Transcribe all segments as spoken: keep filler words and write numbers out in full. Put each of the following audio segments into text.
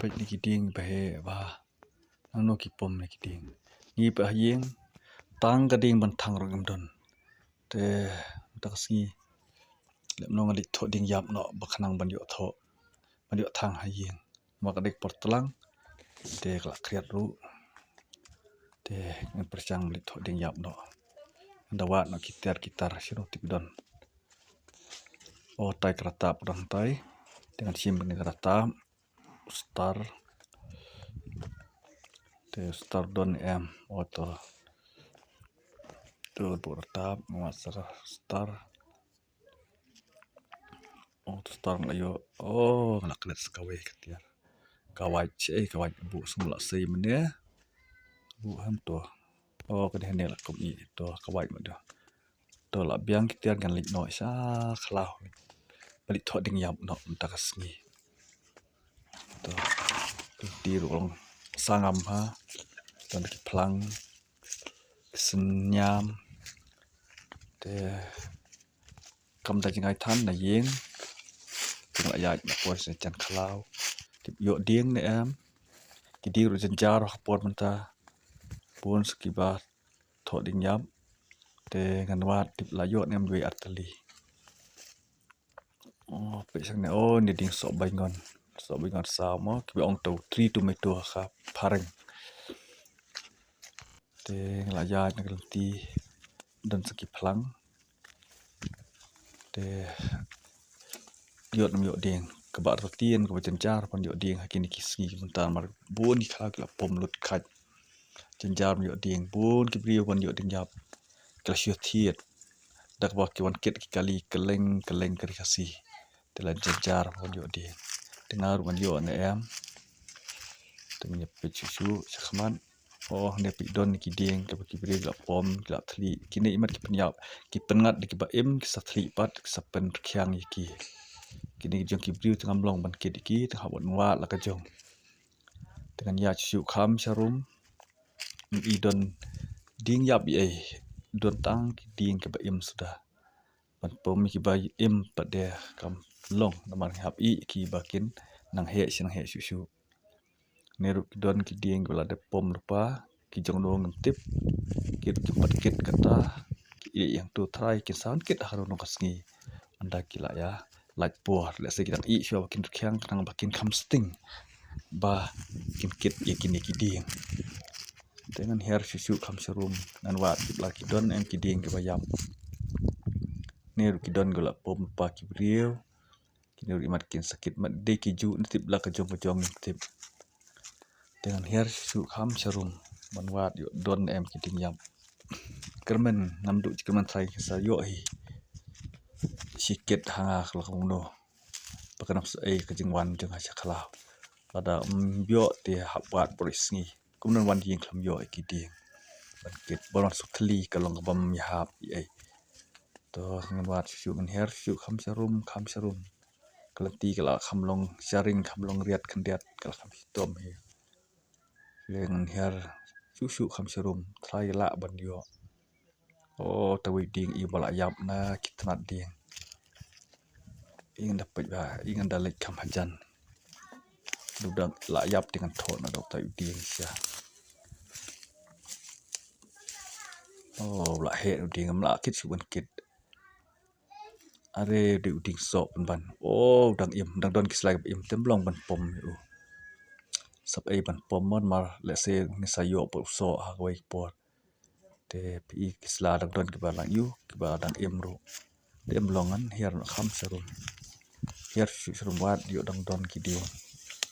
peit na ki dieng ba heh ba. Nangno ki pom na ki dieng. Ngi peit ha ïing, tang ka dieng ban thang ruh ngim don. Te mynta ka sngi lem nong nga leit thoh dieng ïap noh ba khnang ban ïoh thoh, ban ïoh thang ha ïing. Ma ka dei ka por tlang te ka la khriat ruh. Te ngan pyrshang leit thoh dieng ïap noh. Ngan da wad noh ki tiar ki tar shuh ruh tip don. O, tai ka ratap don tai. Te ngan shim kane ka ratap. Star. Te star don em. O to. To buh ratap, nga wad star. O to star nga ïoh. O, nga la klet sa kawei ka tiar. Ka wait shi ei, ka wait buh sum la sei mynne. Buh hem to. O, ka dei hangne la kum i to ka wait ma da. To la biang ki tiar ngan leit noh sha khlaw. Ba leit thoh dieng ïap noh mynta ka sngi. To, to ti ruh long sangam ha. To ki phlang, ki synñiam. Te kam da jngai than na ïing. Te nga la ïaid na poi sha jan khlaw. Tip ïoh dieng ne em. Ki dieng ruh jynjar ha ka por mynta. Bun sa kiba thoh dieng ïap. Te ngan wad tip la ïoh ne em, wei ar tylli. O, peit shane, o, ne dieng soh baingon. Soh baingon saw mo, kiba ong to tree tomato ha ka phareng. Te nga la ïaid na ka lynti don sa ki phlang. Te ïoh ne em ïoh dieng, kaba rtien kaba jynjar ban ïoh dieng ha kine ki sngi ki mynta namar bun ki khlaw ki la pom lut khat. Jynjar ban ïoh dieng, bun ki briew ban ïoh dieng ïap. Ki la shu thied da kaba ki wan kit ki kali kylleng kylleng ka ri Khasi. Te la jynjar ban ïoh dieng. Te nga ruh ngan ïoh ne em. Te ngan ïa peit shuh shuh shakhmat. O, hangne peit don ki dieng kaba ki briew ki la pom, ki la thlieh. Kine imat ki pynïap, ki pynngat da kiba im, ki sa thlieh pat, ki sa pynrkhiang ïa ki. Kine ki jong ki briew te ngam long ban kit ïa ki, te hap ban wad la ka jong. Te ngan ïaid shuh shuh kham sharum. I don dieng ïap ei, don tang ki dieng kiba im suda. Ban pom ïa kiba im pat de kam long, namar ngi hap ïeh ïa kiba kin nang heh shi nang heh shuh shuh. Ne ruh ki don ki dieng kiba la dep pom lypa, ki jong no ngam tip. Ki ruh kim pat kit kata, ki ïeh ïa hangto trai kin sa wan kit ha kano kano ka sngi. Ynda ki la ïa lait por, lehse ki dang ïeh shuwa ba kin rkhiang khnang ba kin kham sting ba kin kit ïa kine ki dieng. Te ngan hiar shuh shuh kham sharum, ngan wad tip la ki don em ki dieng kiba ïap. Ne ruh ki don kiba la pom lypa ki briew. Kine ruh imat kin sa kit mat de ki juh ne tip la ka jong ka jong ne tip. Te ngan hiar shuh shuh kham sharum ban wad ïoh don em ki dieng ïap. Kyrmen ngam duh shi kyrmen trai sa ïoh hi. Shi kit ha nga ka la kumno. Ba ka nang sa ei ka jingwan jong nga sha khlaw. Lada ym ïoh te hap wad bad ri sngi. Kumno wan ïing khlem ïoh ïa ki dieng. Ban kit ban wan suk thli ka long ka bym ïahap ïa ei. To ngan wad shuh shuh ngan hiar shuh shuh kham sharum kham sharum. Ka lynti ka la kham long sharing kham long riat khyndiat ka la kham shitom hi. Te ngan hiar shuh shuh kham sharum trai lah ban ïoh. O, ta wei dieng i ba la ïap na ki tnat dieng. I ngan da peit ba i ngan da leit kham hajan. Duda la ïap te ngan thoh na dok ta wei dieng sha. O, la heh u dieng, ym lah kit shuh ban kit. Are de u dieng soh pynban. O, dang im, dang don ki slai ba im te ym long ban pom ïa u. Sap ei ban pom mon mar lehse ngi sa ïoh pat u soh ha kawei ka por. Te phi i ki sla dang don kiba lang ïu, kiba dang im ruh. Te ym long ngan hiar noh kham sharum. Hiar shuh sharum wad ïoh dang don ki dieng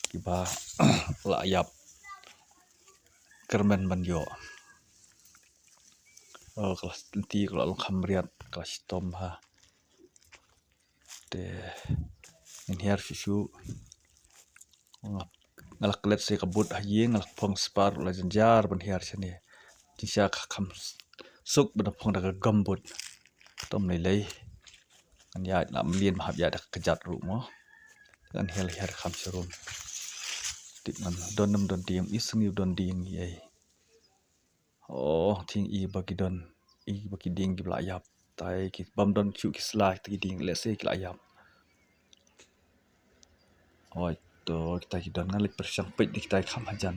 kiba la ïap. Kyrmen ban ïoh. O, ka la lynti ka la long kham riat, ka la shitom ha. Te ngan hiar shuh shuh. Nga, nga la klet sa ka boot ha ïing, nga la phong spar la jynjar ban hiar shane. Jingshisha ka kham suk ban phong da ka gumboot. Tom lei lei. Ngan ïaid la mlien ma hap ïaid da ka kjat ruh mo. Ngan hiar hiar kham sharum. Tip ngan don nym don dieng, i sngi u don dieng ei. O, ting i ba ki don, i ba ki dieng kiba la ïap. Tai ki bym don shuh ki sla, ki dieng lehse ki la ïap. Oi, To kita ki don, ngan leit pyrshang peit ïa kita kham hajan.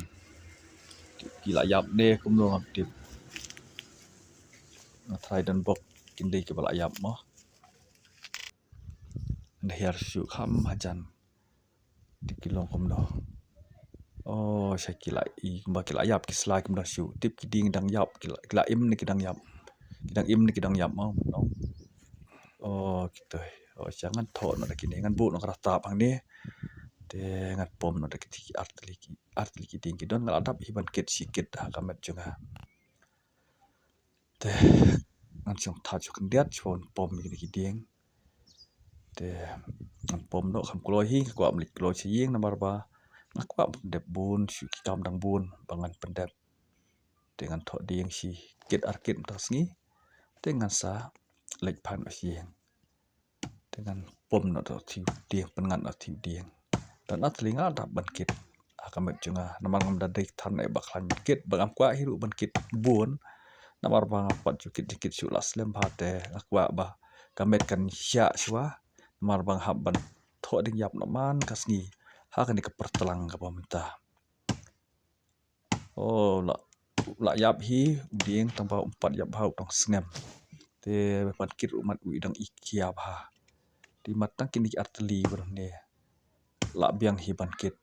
Ki la ïap ne kumno ngam tip. Nga tharai don bok kin dei kiba la ïap mo. Nda hiar shu kham hajan. Tip ki long kumno. Oh, sha ki la i kumba ki la ïap ki sla kumno shu. Tip ki dieng dang ïap, ki la, ki la im ne ki dang ïap. Ki dang im ne ki dang ïap mo. Oh, kita. Oh, sha ngan thoh noh da kine, ngan buh noh ka ratap hangne. Te ngan pom noh da kiti ki artylli ki, artylli ki dieng ki don, nga la dap hi ban kit shi kit ha ka met jong nga. Te ngan shong thait shu khyndiat shu ban pom ïa kine ki dieng. Te ngan pom noh kham kloi hi, nga kwah ban leit kloi sha ïing namar ba nga kwah pyndep bun shu ki kam dang bun ba ngan pyndep. Te ngan thoh dieng shi kit ar kit mynta ka sngi. Te ngan sa leit phai noh sha ïing. Te ngan pom noh da thiew dieng, pynngat noh thiew dieng. Te na teli nga dap ban kit ha ka met jong nga namar ngam da dei than ei ba khlaiñ ban kit, ba ngam kwah hi ruh ban kit bun. Namar ba nga pat ju kit jingkit shu la slem bha te nga kwah ba ka met kan shah shuwa. Namar ba nga hap ban thoh dieng ïap noh man ka sngi ha kane ka pyrtlang kaba mynta. Oh, la, la ïap hi u dieng tang ba um pat ïap bha u tang sngem. Te ban kit ruh mat u i dang i khia bha. Te mat tang kine ki artylli ba don ne. La biang hi ban kit.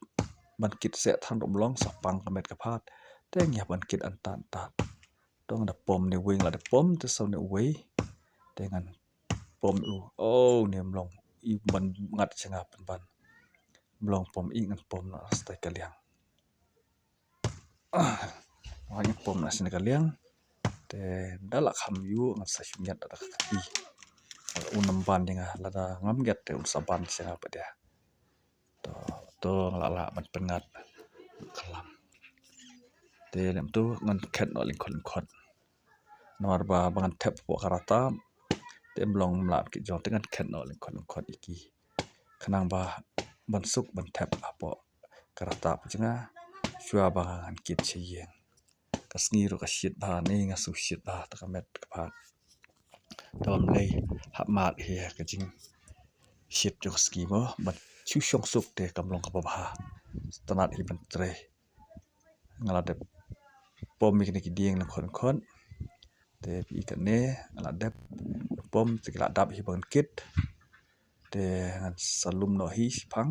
Ban kit seh than ruh um long sa pang ka met ka phad. Te ngi hap ban kit antat antat. To ngan da pom ne wei, nga la da pom te saw ne wei. Te ngan pom u. Oh, ne um long. I ban ngat sha nga pynban. Um long pom i, ngan pom na stai ka liang. Ah, ngan pom na sini ka liang. Te da la kham ïu ngan sa shu ngiat da ka kti. Un ym ban ïa nga, lada ngam ngiat te un sa ban sha nga pat de. To, to nga la lah ban pynngat. Khlem. Te lem tu ngan khet noh lyngkhot lyngkhot. Namar ba, ba ngan thep hapoh ka ratap. Te ym long, ym lah kit jong te ngan khet noh lyngkhot lyngkhot ïa ki. Khnang ba ban suk ban thep hapoh ka ratap jong nga. Shuwa ba ngan kit sha ïing. Ka sngi ruh ka shit bha ne, nga shu shit bha ta ka met ka phad. Te ym lei hap mad hi ka jingshit jong ka sngi mo, ban shu shong suk te kam long kaba bha. Sngewtynnat hi ban trei. Nga la dep pom ïa kine ki dieng lyngkhot lyngkhot. Te phi i kane nga la dep pom te ki la dap hi ban kit. Te ngan sa lum noh hi shiphang.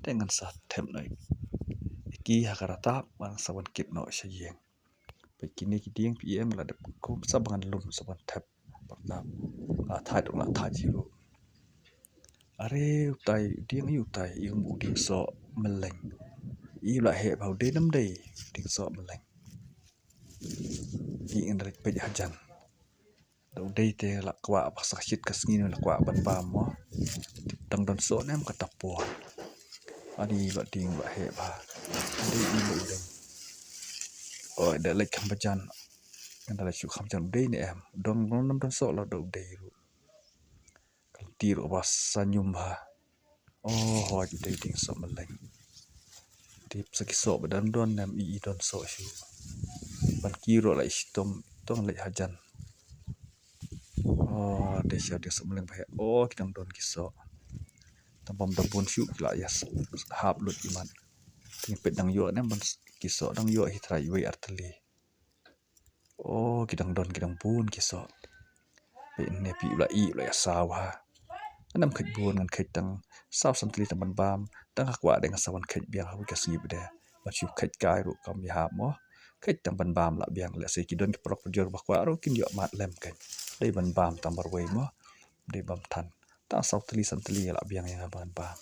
Te ngan sa thep noh ïa ki ha ka ratap, ngan sa wan kit noh sha ïing. Peit kine ki dieng phi i em, la dep kum sa ba ngan lum sa ban thep. Ba la, la thait ruh la thait hi ruh. Are utai dieng, i utai i um u dieng soh mylleng. I la heh ba u dei ne ym dei dieng soh mylleng. I ngan rit peit hajan. Da u dei te la kwah ba sa shit ka sngi ne la kwah ban bam mo. Dang don soh ne em kata por. Ani ba ding ba heh ba. Dei i ba u dei. Oi, da leit kham bajan. Ngan da leit shu kham jan u dei ne em. Dang don, dang don soh la da u dei ruh. Ka lynti ruh ba sa ñium bha. Oh, hooid u dei dieng soh mylleng. Tip sa ki soh ba dang don ne em, i, i don soh shuh. Ban ki ruh la i shitom, tong leit hajan. Oh, dei sha dieng soh mylleng ba heh. Oh, ki dang don ki soh. Tang bym da bun shuh ki la ïa s-, hap lut i mat. Te peit dang ïoh ne em ban s-, ki soh dang ïoh hi trai iwei ar tylli. Oh, ki dang don, ki dang bun ki soh. Peit ne phi, u la i, u la ïa saw ha. Ngan ym kheit bun, ngan kheit tang saw san tylli tang ban bam. Tang ka kwah dei nga sa wan kheit biang ha ka sngi ba dei. Ban shu kheit kai ruh kam ïahap mo. Kheit tang ban bam la biang, lehse ki don ki paralok parajor ba kwah ruh kin ïoh mad lem kheit. Dei ban bam tang marwei mo. Dei bam than. Tang saw tylli san tylli la biang ïa nga ban bam.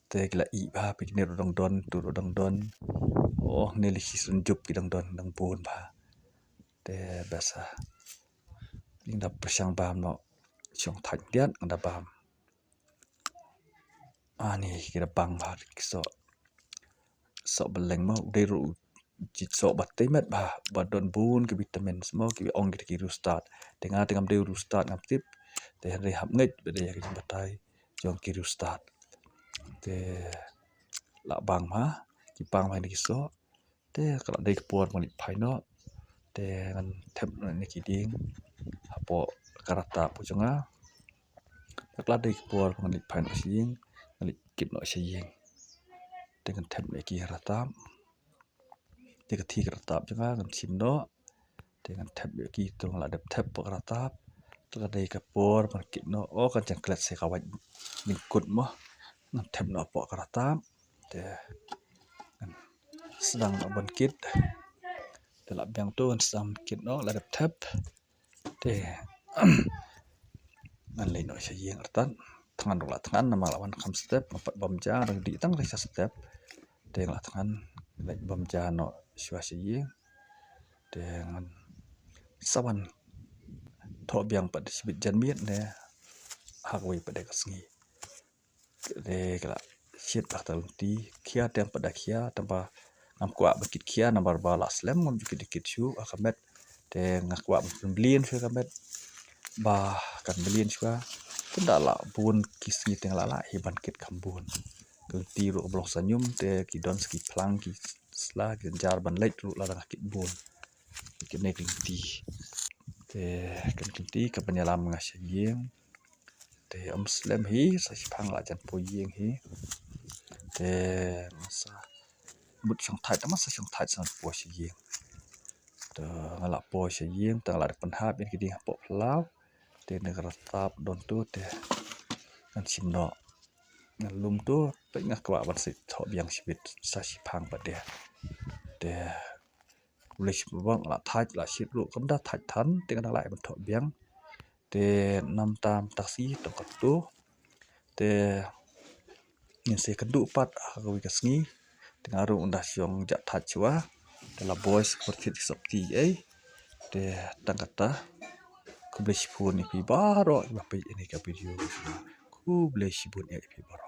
Te ki la ih bha, phi, kine ruh dang don, tu ruh dang don. Oh, ne li shi san jup ki dang don, dang bun bha. Te basa. Ning da pyrshang bam noh. Shong thait diat, nga da bam. Ani, ki da bang bha, ki soh. Soh byleng mo, u dei ruh u jit soh ba tei met bha, ba don bun ki vitamins mo, ki ong kita ki riewstad. Te nga te ngam dei u riewstad ngam tip. Te hynrei hap ngeit ba dei ïa ki jingbatai jong ki riewstad. Te la bang bha, ki bang bha ïa ki soh. Te ka la dei ka por ba ngan leit phai noh. Te ngan thep noh ïa ki dieng hapoh ka rata hapoh jong nga. Te ka la dei ka por ba ngan leit phai noh sha ïing, ngan leit kit noh sha ïing. Te ngan thep noh ki rtap. Te ka thi ka rtap jong nga ngan shim noh. Te ngan thep noh ki, te nga la dep thep hapoh ka rtap. Te ka dei ka por ban kit noh, o kan jang klet se ka wait nyngkut mo. Ngan thep noh hapoh ka rtap. Te ngan sdang noh ban kit. Te la biang to ngan sdang ban kit noh, la dep thep. Te ngan leit noh sha ïing artat. Thngan ruh la thngan namar la wan kham step, nga pat bam ja, dang dih tang re sha step. Te nga la thngan leit bam ja noh shuwa sha ïing. Te ngan sa wan thoh biang pat shibit janmiet ne ha kawei pat de ka sngi. Te ka la shit bha ka lynti, khia te pat da khia, tang ba ngam kwah ban kit khia namar ba la slem, ngam ju kit kit shuh ha ka met. Te nga kwah ban pynblin shuh ka met ba kan blin shuh. Te da la bun ki sngi te nga la lah hi ban kit kham bun. Ka lynti ruh ka ba long snium, te ki don ki phlang, ki sla, ki jar ban leit ruh la dang kit bun. Kine ki lynti. Te kine ki lynti ka ban ïalam nga sha ïing. Te ym slem hi, sa shiphang la jan poi ïing hi. Te nga sa mut shong thait, tang ma sa shong thait sa poi sha ïing. Te nga la poi sha ïing, te nga la dep pynhap ïa ki dieng hapoh phyllaw. Te na ka rtap don to te ngan shim noh. Ngan lum to, te nga kwah ban sa thoh biang shibit sa shiphang pat de. Te khublei shibun, la thait la shit ruh, kam da thait than, te nga dang lah ban thoh biang. Te namtam taxi tang katto. Te ngin sa ïakynduh pat ha kawei ka sngi. Te nga ruh ngan da shong jah thait shuwa. Te la boi sa kyrkit ki sopti ei. Te tang kata. Khublei shibun ïa phi baroh kiba peit ïa kane ka video. Khublei shibun ïa phi baroh.